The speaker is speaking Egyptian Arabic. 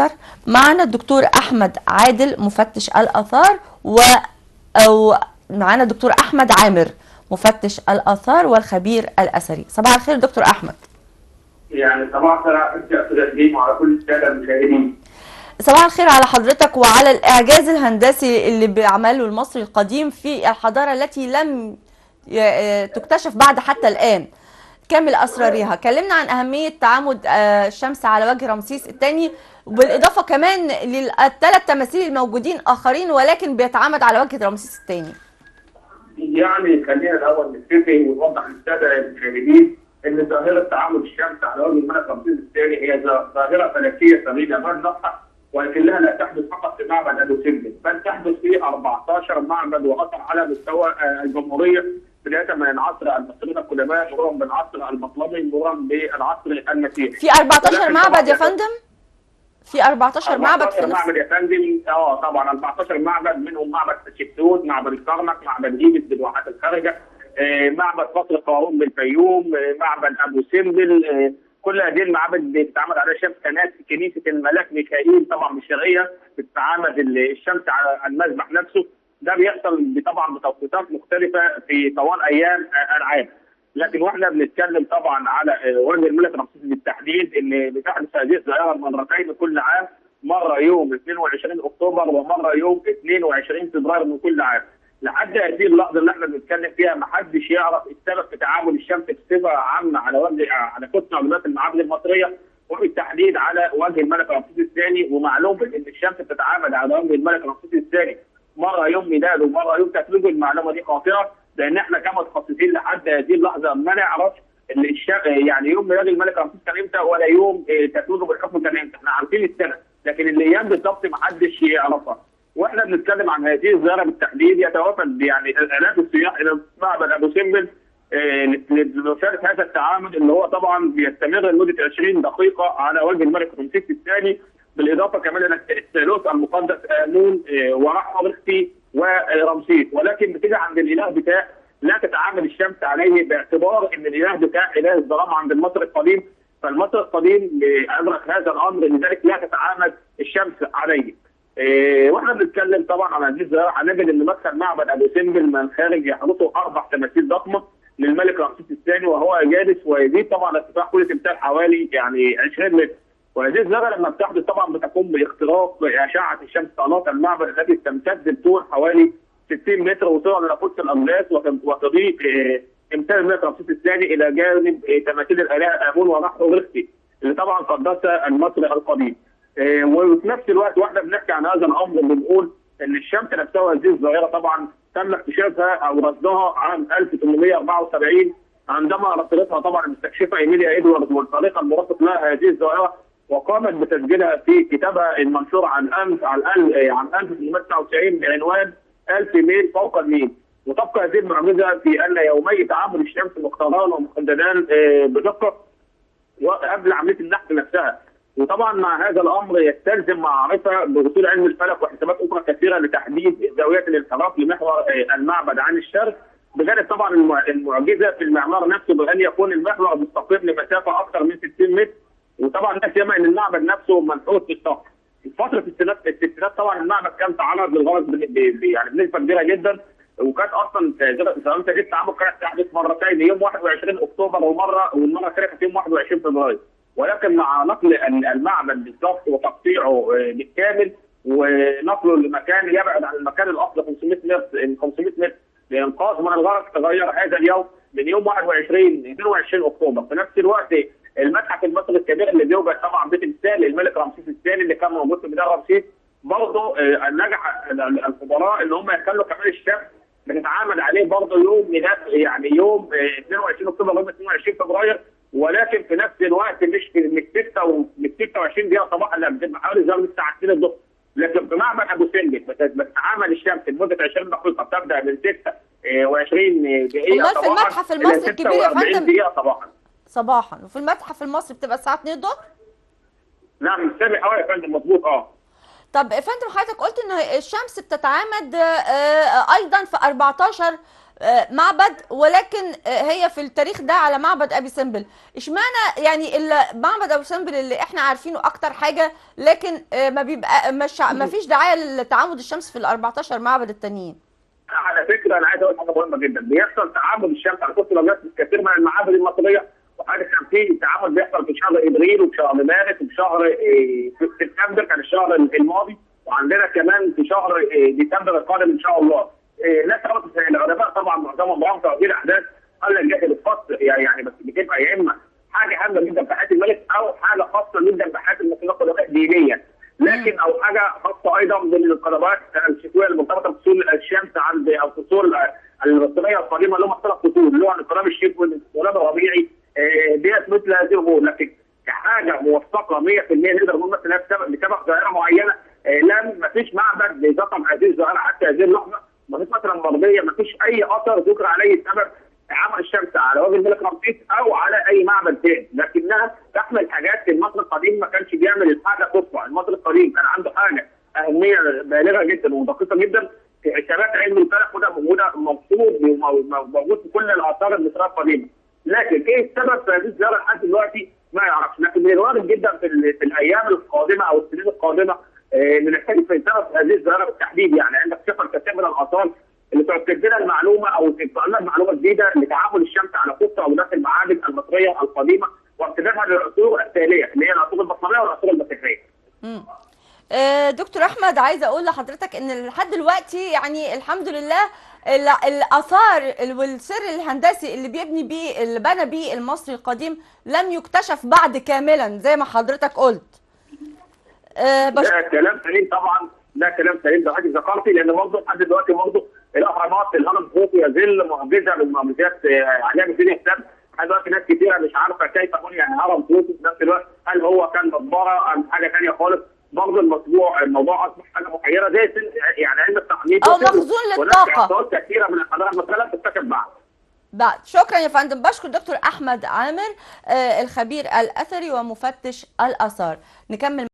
اكتر. معنا الدكتور احمد عادل مفتش الاثار او معانا الدكتور احمد عامر مفتش الاثار والخبير الاثري. صباح الخير دكتور احمد. يعني صباح الخير على حضرتك وعلى كل السادة المشاهدين. صباح الخير على حضرتك وعلى الاعجاز الهندسي اللي بيعمله المصري القديم في الحضارة التي لم تكتشف بعد حتى الان كامل اسرارها. كلمنا عن اهمية تعامد الشمس على وجه رمسيس الثاني، وبالاضافة كمان للثلاث تماثيل الموجودين اخرين ولكن بيتعامد على وجه رمسيس الثاني. يعني خلينا الاول نتفق ونوضح للسادة المشاهدين ان ظاهره تعامد الشمس على وجه الملك رمسيس الثاني هي ظاهره فلكيه فريدة من نوعها، ولكنها لا تحدث فقط في معبد ابو سمبل، بل تحدث في 14 معبد واثر على مستوى الجمهورية، بداية من العصر المصريين القدماء مرورا بالعصر البطلمي مرورا بالعصر المسيحي. في 14 معبد يا فندم؟ في 14 معبد في نفس معبد يا فندم. طبعا 14 معبد، منهم معبد حتشبسوت، معبد الكرنك، معبد ايبس بالواحات الخارجة، معبد قصر قارون بالفيوم، معبد ابو سمبل. كل هذه المعابد بتتعامد عليها الشمس. كانت كنيسة الملاك ميكائيل طبعا بالشرقيه بتتعامد الشمس على المذبح نفسه. ده بيحصل طبعا بتوقيتات مختلفة في طوال ايام العام. لكن واحنا بنتكلم طبعا على وجه الملك رمسيس بالتحديد، ان بتحدث هذه الظاهرة مرتين كل عام، مرة يوم 22 اكتوبر ومرة يوم 22 فبراير من كل عام. لحد هذه اللحظة اللي احنا بنتكلم فيها ما حدش يعرف السبب في تعامل الشمس بصفة عامة على وجه على كتلة علامات المعابد المصرية، وبالتحديد على وجه الملك رمسيس الثاني. ومعلوم ان الشمس بتتعامد على وجه الملك رمسيس الثاني مرة يوم ميلاده ومرة يوم تتويجه. المعلومة دي خاطئه، لان احنا كمتخصصين لحد هذه اللحظة ما نعرفش يعني يوم ميلاد الملك رمسيس كان امتى ولا يوم تتويجه بالحكم كان امتى. احنا عارفين السنة، لكن الايام بالضبط ما حدش يعرفها. واحنا بنتكلم عن هذه الظاهرة بالتحديد يتوافد يعني الاف السياح الى معبد ابو سمبل لمشاهدة هذا التعامد اللي هو طبعا بيستمر لمدة 20 دقيقة على وجه الملك رمسيس الثاني، بالاضافة كمان الى الثالوث المقدس امون ورحمة ورمسيس. ولكن بتيجي عند الاله بتاع لا تتعامل الشمس عليه، باعتبار ان الاله بتاع اله الظلام عند المصري القديم، فالمصري القديم ادرك هذا الامر، لذلك لا تتعامد الشمس عليه. واحنا بنتكلم طبعا عن هذه الظاهرة هنجد ان مدخل معبد ابو سمبل من خارج يحرسه 4 تماثيل ضخمة للملك رمسيس الثاني وهو جالس، ويزيد طبعا ارتفاع كل تمثال حوالي يعني 20 متر. وهذه الظاهرة لما بتحدث طبعا بتقوم باختراق اشعه الشمس طالات المعبد التي تمتد بطول حوالي 60 متر وصولا الى قدس الاقداس، وتضيء تمثال الملك رمسيس الثاني الى جانب تماثيل الالهة امون ورحمة اللي طبعا قدسها المصري القديم. وفي نفس الوقت واحنا بنحكي عن هذا الامر بنقول ان الشمس نفسها هذه الظاهرة طبعا تم اكتشافها او رصدها عام 1874 عندما رصدتها طبعا المستكشفه ايميليا ادواردز والفريق المرافق لها هذه الظاهرة، وقامت بتسجيلها في كتابها المنشور عن 1899 بعنوان 1000 ميل فوق النيل. وتبقى هذه المعجزة في ان يومي تعامل الشمس مختاران ومحددان بدقة وقبل عملية النحت نفسها. وطبعا مع هذا الامر يستلزم معرفة بوصول علم الفلك وحسابات اخرى كثيرة لتحديد زاوية الانحراف لمحور المعبد عن الشرق، بجانب طبعا المعجزة في المعمار نفسه بان يكون المحور مستقيم لمسافة اكثر من 60 متر. وطبعا لا سيما ان المعبد نفسه منحوت في السطح. في فترة الستينات طبعا المعبد كان تعرض للغرق يعني بنسبة كبيرة جدا، وكانت اصلا ظاهره التعامد كانت تحدث مرتين، يوم 21 اكتوبر والمرة الثانية كانت يوم 21 فبراير. ولكن مع نقل المعبد بالضبط وتقطيعه بالكامل ونقله لمكان يبعد عن المكان الاصلي 500 متر لانقاذ من الغرق، تغير هذا اليوم من يوم 21 22 اكتوبر. في نفس الوقت المتحف المصري الكبير اللي بيوجد طبعا بتمثال الملك رمسيس الثاني اللي كان موجود في ميدان رمسيس، برضه نجح الخبراء ان هم يخلوا كمان الشمس بتتعامل عليه برضه يوم ميلاد، يعني يوم 22 اكتوبر ويوم 22 فبراير، ولكن في نفس الوقت مش 26 دقيقة صباحا، لا بتبقى حوالي زي الساعة 2 الظهر. لكن في معبد ابو سمبل بتتعامل الشمس لمدة 20 دقيقة، بتبدا من 26 دقيقة صباحا. في المتحف المصري الكبير يا فندم دقيقة صباحا صباحا، وفي المتحف المصري بتبقى الساعة 2 الظهر؟ نعم سامع. يا فندم مظبوط. طب يا فندم حضرتك قلت ان الشمس بتتعامد ايضا في 14 معبد، ولكن هي في التاريخ ده على معبد ابي سمبل. اشمعنى يعني معبد ابو سمبل اللي احنا عارفينه اكتر حاجة، لكن ما بيبقى مش ما فيش دعاية لتعامد الشمس في ال 14 معبد التانيين؟ على فكرة انا عايز اقول حاجة مهمة جدا، بيحصل تعامد الشمس على كرسي الابيض في كثير من المعابد المصرية، وحاجه كان في تعامد بيحصل في شهر ابريل وفي شهر مارس وفي شهر سبتمبر كان الشهر الماضي، وعندنا كمان في شهر ديسمبر القادم ان شاء الله. ناس العلماء طبعا معظمهم رغم هذه الاحداث قال لك جت الفصل يعني، بس بتبقى يا اما حاجة هامة جدا في حياة الملك او حاجة خاصة جدا في حياة المصريين القدماء دينيا، لكن او حاجة خاصة ايضا بالقنوات الشتوية المرتبطة بفصول الشمس عند او فصول المصرية القديمة اللي هم ثلاث فصول اللي هو الانقلاب الشتوي والانقلاب الربيعي، ديت مثل هذه الامور. لكن كحاجة موثقة 100% نقدر نقول مثلا بسبب ظاهره معينة، لم ما فيش معبد ذكر هذه الظاهرة حتى هذه اللحظة، ما فيش مثلا مرضية، ما فيش اي اثر ذكر عليه سبب عمل الشمس على وجه الملك رمسيس او على اي معبد ثاني، لكنها تحمل حاجات المصري القديم ما كانش بيعمل الحاجة صدفة، المصري القديم كان عنده حاجة اهمية بالغة جدا ودقيقة جدا في حسابات علم الفلك، وده موجود موجود في كل الاثار المصرية القديمة، لكن ايه السبب في هذه الزيارة لحد دلوقتي ما يعرفش، لكن من الوارد جدا في الايام القادمة او السنين القادمة نحتاج في سبب هذه الظاهرة بالتحديد. يعني عندك سفر كثير من الاثار اللي تؤكد لنا المعلومة او تطلع لنا معلومة جديدة لتعامل الشمس على خطه او داخل المعابد المصرية القديمة وامتدادها للعصور التالية اللي هي العصور البصرية والعصور المسيحية. دكتور احمد، عايزه اقول لحضرتك ان لحد دلوقتي يعني الحمد لله الاثار والسر الهندسي اللي بيبني بيه اللي بنى بيه المصري القديم لم يكتشف بعد كاملا زي ما حضرتك قلت. ده كلام سليم طبعا، ده كلام سليم ده حضرتك ذكرتي، لان برضه لحد دلوقتي برضه الاهرامات الهرم خوفو يظل معجزه من معجزات عجائب الدنيا السبع. لحد دلوقتي ناس كثيرة مش عارفه كيف بني هرم خوفو، في نفس الوقت هل هو كان مقبره ام حاجة ثانية خالص. برضه الموضوع اصبح حاجة محيره زي يعني علم التحنيط او مخزون للطاقة. هناك كثيرة من الحضارة المصرية لم تكتشف بعد. شكرا يا فندم. بشكر دكتور احمد عامر الخبير الاثري ومفتش الاثار. نكمل